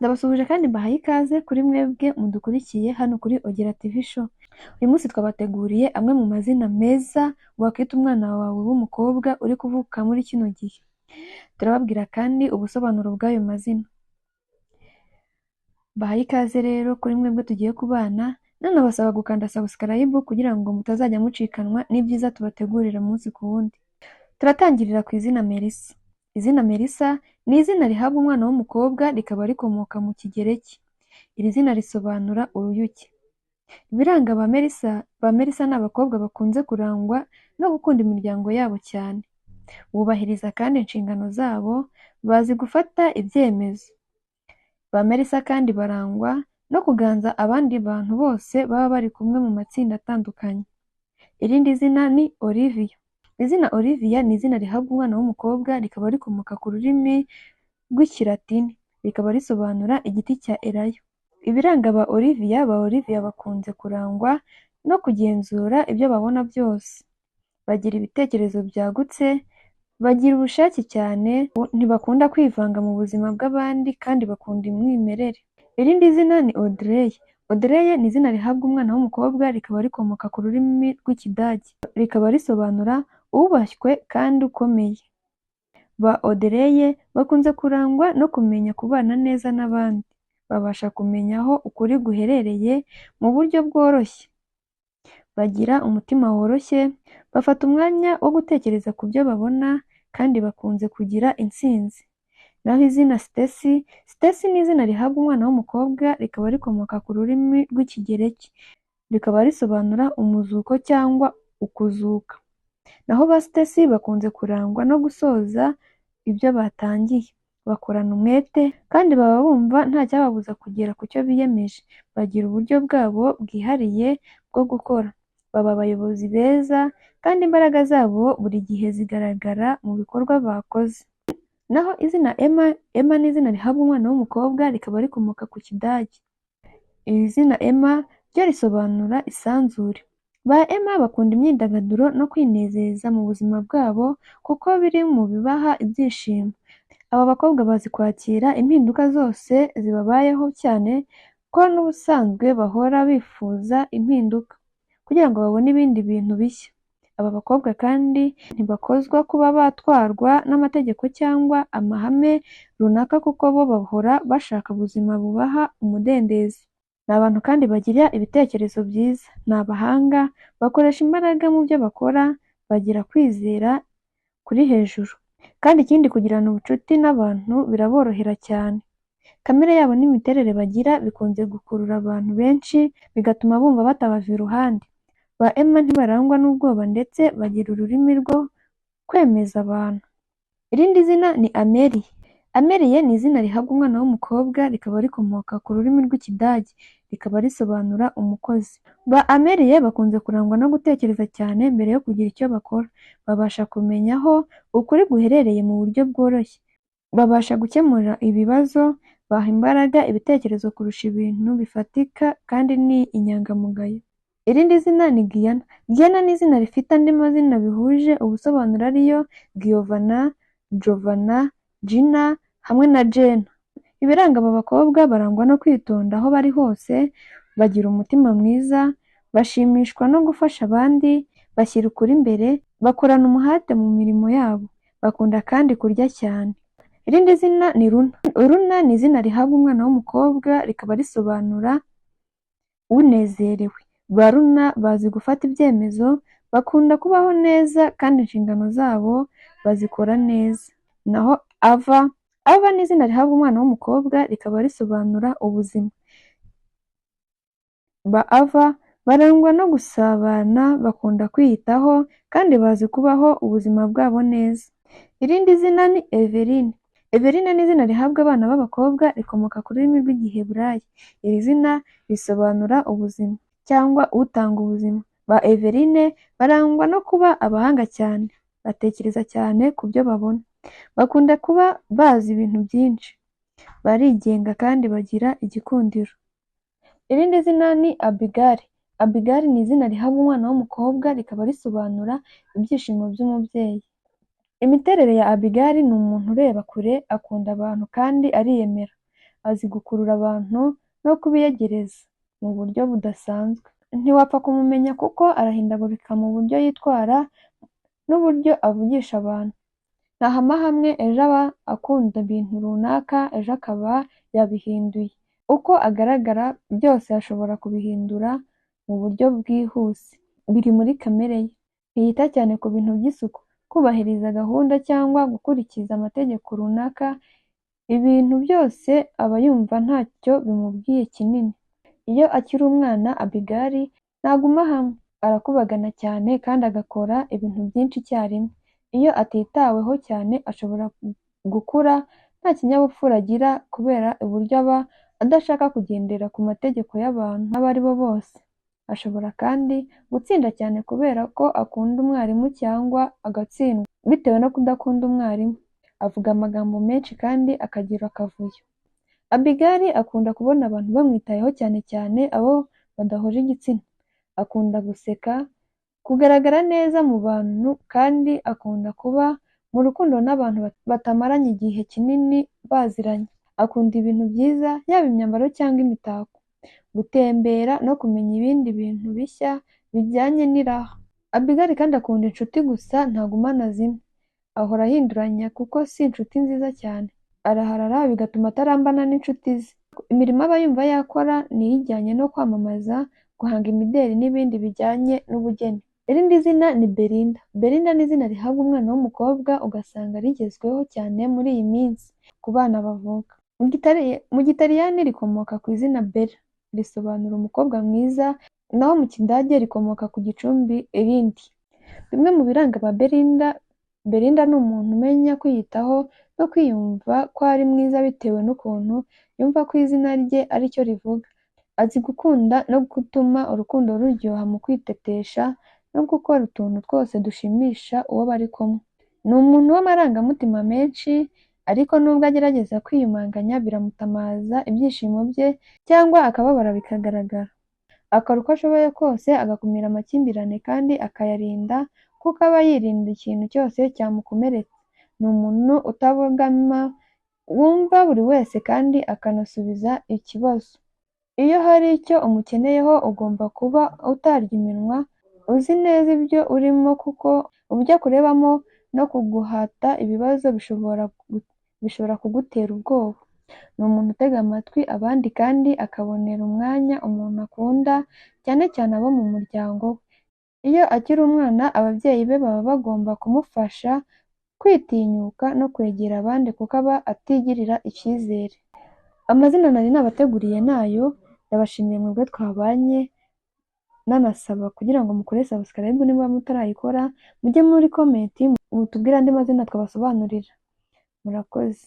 Ndabasuhuje kandi mbahaye ikaze kuri mwebwe mudukurikiye hano kuri Ogera TV Show. Uyu munsi twabateguriye amwe mu mazina meza wakwita umwana wawe w'umukobwa uri kuvuka muri kino gihe. Turababwira kandi ubusobanuro bw'ayo mazina. Mbahaye ikaze rero kuri mwebwe tugiye kubana, nanabasaba gukanda subscribe kugira ngo mutazajya mucikanwa n'ibyiza tubategurira umunsi ku wundi. Turatangirira ku izina Melissa. Izina Melissa ni izina rihabwa umwana w'umukobwa rikaba rikomoka mu Kigereki. Iri zina risobanura uruyuki. Ibiranga ba Melissa, ba Melissa ni abakobwa bakunze kurangwa no gukunda imiryango yabo cyane. Bubahiriza kandi inshingano zabo, bazi gufata ibyemezo. Ba Melissa kandi barangwa no kuganza abandi bantu bose baba bari kumwe mu matsinda atandukanye. Irindi zina ni Olivia. Izina Olivia ni izina rihabwa umwana w'umukobwa rikaba rikomoka ku rurimi rw'Ikilatini, rikaba risobanura igiti cya elayo. Ibiranga ba Olivia, ba Olivia bakunze kurangwa no kugenzura ibyo babona byose. Bagira ibitekerezo byagutse, bagira ubushake cyane, ntibakunda kwivanga mu buzima bw'abandi kandi bakunda umwimerere. Irindi zina ni Audrey. Audrey ni izina rihabwa umwana w'umukobwa rikaba rikomoka ku rurimi rw'Ikidage, rikaba risobanura uwubashywe kandi ukomeye. Ba Audrey bakunze kurangwa no kumenya kubana neza n'abandi, babasha kumenya aho ukuri guherereye mu buryo bworoshye. Bagira umutima woroshye, bafata umwanya wo gutekereza ku byo babona kandi bakunze kugira intsinzi. Naho izina Stacy, Stacy ni izina rihabwa umwana w'umukobwa rikaba rikomoka ku rurimi rw'Ikigereki, rikaba risobanura umuzuko cyangwa ukuzuka. Naho ba Stacy bakunze kurangwa no gusoza ibyo batangiye, bakorana umwete kandi baba bumva nta cyababuza kugera ku cyo biyemeje, bagira uburyo bwabo bwihariye bwo gukora, baba abayobozi beza kandi imbaraga zabo buri gihe zigaragara mu bikorwa bakoze. Naho izina Emma, Emma ni izina rihabwa umwana w'umukobwa rikaba rikomoka ku Kidage. Iri zina Emma ryo risobanura isanzure. Ba Emma bakunda imyidagaduro no kwinezeza mu buzima bwabo kuko biri mu bibaha ibyishimo. Aba bakobwa bazi kwakira impinduka zose zibabayeho cyane ko n'ubusanzwe bahora bifuza impinduka, kugira ngo babone ibindi bintu bishya. Aba bakobwa kandi ntibakozwa kuba batwarwa n'amategeko cyangwa amahame runaka kuko bo bahora bashaka ubuzima bubaha umudendezo. Ni abantu kandi bagira ibitekerezo byiza, ni abahanga, bakoresha imbaraga mu byo bakora, bagira kwizera kuri hejuru. Kandi ikindi kugirana ubucuti n'abantu biraborohera cyane. Kamere yabo n'imiterere bagira bikunze gukurura abantu benshi bigatuma bumva batabava iruhande. Ba Emma ntibarangwa n'ubwoba ndetse bagira ururimi rwo kwemeza abantu. Irindi zina ni Amelie. Amelie ni izina rihabwa umwana w'umukobwa rikaba rikomoka ku rurimi rw'Ikidage, rikaba risobanura umukozi. Ba Amelie bakunze kurangwa no gutekereza cyane mbere yo kugira icyo bakora, babasha kumenya aho ukuri guherereye mu buryo bworoshye, babasha gukemura ibibazo, baha imbaraga ibitekerezo kurusha ibintu bifatika kandi ni inyangamugayo. Irindi zina ni Gianna. Gianna ni izina rifite andi mazina bihuje ubusobanuro ariyo Giovanna, Giovanna, Gina hamwe na Jenna. Ibiranga aba bakobwa barangwa no kwitonda aho bari hose, bagira umutima mwiza, bashimishwa no gufasha abandi, bashyira ukuri imbere, bakorana umuhate mu mirimo yabo, bakunda kandi kurya cyane. Irindi zina ni Luna. Luna ni izina rihabwa umwana w'umukobwa rikaba risobanura unezerewe. Ba Luna bazi gufata ibyemezo, bakunda kubaho neza kandi inshingano zabo bazikora neza. Naho Ava, Ava ni izina rihabwa umwana w'umukobwa rikaba risobanura ubuzima. Ba Ava barangwa no gusabana, bakunda kwiyitaho kandi bazi kubaho ubuzima bwabo neza. Irindi zina ni Eveline. Eveline ni izina rihabwa abana b'abakobwa rikomoka ku rurimi rw'Igiheburayi. Iri zina risobanura ubuzima cyangwa utanga ubuzima. Ba Eveline barangwa no kuba abahanga cyane, batekereza cyane ku byo babona, bakunda kuba bazi ibintu byinshi, barigenga kandi bagira igikundiro. Irindi zina ni Abigail. Abigail ni izina rihabwa umwana w'umukobwa rikaba risobanura ibyishimo by'umubyeyi. Imiterere ya Abigail ni umuntu ureba kure, akunda abantu kandi ariyemera. Azi gukurura abantu no kubiyegereza mu buryo budasanzwe. Ntiwapfa kumumenya kuko arahindagurika mu buryo yitwara n'uburyo avugisha abantu. Ntahama hamwe, ejo aba akunda ibintu runaka, ejo akaba yabihinduye. Uko agaragara byose ashobora kubihindura mu buryo bwihuse. Biri muri kamere ye. Ntiyita cyane ku bintu by'isuku, kubahiriza gahunda cyangwa gukurikiza amategeko runaka, ibintu byose aba yumva ntacyo bimubwiye kinini. Iyo akiri umwana, Abigail ntaguma hamwe, arakubagana cyane kandi agakora ibintu byinshi icyarimwe. Iyo atitaweho cyane ashobora gukura nta kinyabupfura agira kubera uburyo aba adashaka kugendera ku mategeko y'abantu abo ari bo bose. Ashobora kandi gutsinda cyane kubera ko akunda umwarimu cyangwa agatsindwa bitewe no kudakunda umwarimu. Avuga amagambo menshi kandi akagira akavuyo. Abigail akunda kubona abantu bamwitayeho cyane cyane abo badahuje igitsina. Akunda guseka, kugaragara neza mu bantu kandi akunda kuba mu rukundo n'abantu batamaranye igihe kinini baziranye. Akunda ibintu byiza, yaba imyambaro cyangwa imitako, gutembera no kumenya ibindi bintu bishya bijyanye n'iraha. Abigail kandi akunda inshuti gusa ntagumana zimwe. Ahora ahinduranya kuko si inshuti nziza cyane. Araharara bigatuma atarambana n'inshuti ze. Imirimo aba yumva yakora ni ijyanye no kwamamaza, guhanga imideli n'ibindi bijyanye n'ubugeni. Irindi zina ni Belinda. Belinda ni izina rihabwa umwana w'umukobwa ugasanga rigezweho cyane muri iyi minsi ku bana bavuka. Mu Gitaliyani rikomoka ku izina Bella, risobanura umukobwa mwiza, naho mu Kidage rikomoka ku gicumbi irindi. Bimwe mu biranga ba Belinda, Belinda ni umuntu umenya kwiyitaho no kwiyumva ko ari mwiza bitewe n'ukuntu yumva ko izina rye aricyo rivuga. Azi gukunda no gutuma urukundo ruryoha mu kwitetesha no gukora utuntu twose dushimisha uwo bari kumwe. Ni umuntu w'amarangamutima menshi, ariko nubwo agerageza kwiyumanganya biramutamaza ibyishimo bye cyangwa akababara bikagaragara. Akora uko ashoboye kose agakumira amakimbirane kandi akayarinda kuko aba yirinda ikintu cyose cyamukomeretsa. Ni umuntu utabogama, wumva buri wese kandi akanasubiza ikibazo. Iyo hari icyo umukeneyeho ugomba kuba utarya iminwa, uzi neza ibyo urimo kuko uburyo akurebamo no kuguhata ibibazo bishobora kugutera ubwoba. Ni umuntu utega amatwi abandi kandi akabonera umwanya umuntu akunda cyane cyane abo mu muryango we. Iyo akiri umwana ababyeyi be baba bagomba kumufasha kwitinyuka no kwegera abandi kuko aba atigirira icyizere. Amazina nari nabateguriye nayo, ndabashimiye mwebwe twabanye, nanasaba kugira ngo mukore subscribe niba mutarayikora, mujye muri comment mutubwire andi mazina twabasobanurira. Murakoze.